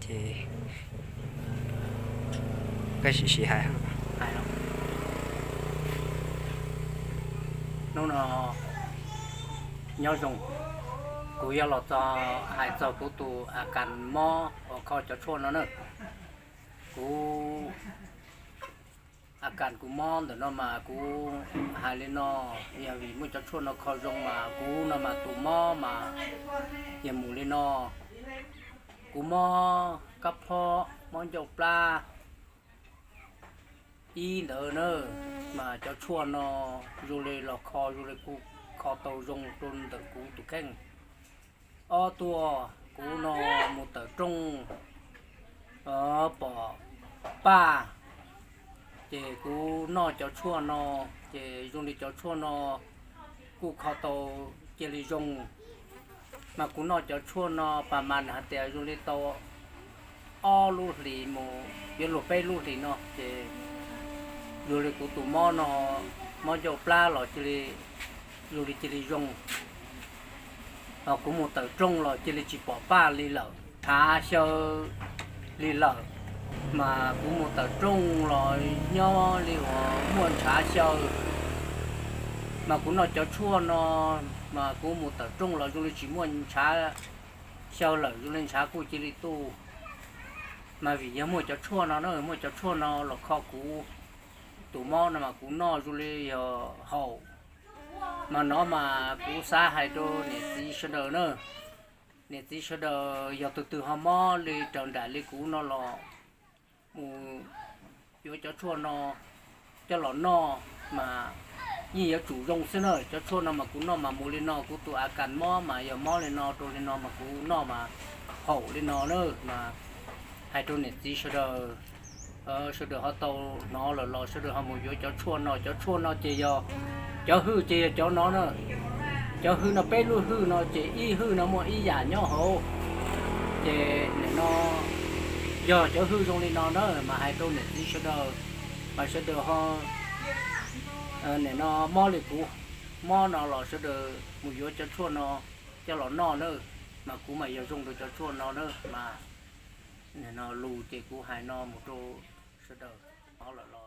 Ces koj sim sim hais. Hnub no nyob zoo, kuv yog los txog hais txog kuv tus a kas mob uas kho cov tshuaj no na. Kuv a kas kuv mob ntawm no mas kuv hais li no, yog vim muaj cov tshuaj no kho zoo mas kuv no mas tus mob mas yog mus li no. Kuv mob kab phob, mob ncauj plab ib ntawd na, mas cov tshuaj no zoo li los kho, zoo li kuj kho tau zoo rau ntawm kuv tus kheej. Ob tuaj kuv no mus tawm rooj pom paj, ces kuv noj cov tshuaj no, ces zoo li cov tshuaj no kuj kho tau cia li zoo. Mas kuv noj cov tshuaj no pas mas hais tias zoo li tau ob lub hlis mus yuav luag peb lub hlis no ces zoo li kuv tus mob no, mob ncauj plab los cia li, zoo li cia li zoo. Ho kuv mus tawm rooj los cia li tsis pom paj li lawm, ntshav xyaw li lawm. Mas kuv mus tawm rooj los nyob li uas muaj ntshav xyaw. Mas kuv noj cov tshuaj no, mas kuv mus tawm rooj los zoo li tsis muaj ntshav xyaw lawm, zoo li ntshav kuj cia li tu. Mas vim yog muaj cov tshuaj no na, muaj cov tshuaj no los kho kuv tus mob no mas kuv noj zoo li yog haum. Mas no mas kuv xav hais rau niam txiv sawv daws na, niam txiv sawv daws yog tus twg ho mob li raws nraim li kuv no los mus yuav cov tshuaj no coj los noj mas yeej yuav tsum zoo xwb na. Cov tshuaj no mas kuv noj mas mus li no, kuv tus a kas mob mas yog mob li no rau li no mas kuv noj mas haum li no na. Mas hais rau niam txiv sawv daws, sawv daws ho tau hnov lawm los sawv daws ho mus yuav cov tshuaj no. Cov tshuaj no ces yog, cov hwj ces yog cov no na. Cov hwj no peb lub hwj no ces ib hwj no muaj ib yam nyob hauv. Ces nim no yog cov hwj zoo li no na mas hais rau niam txiv sawv daws, mas sawv daws ho nim no mob li kuv mob no los sawv daws mus yuav cov tshuaj no coj los noj na. Mas kuv mas yog zoo rau cov tshuaj no na. Mas nim no lus ces kuv hais no mus rau sawv daws hnov lawm los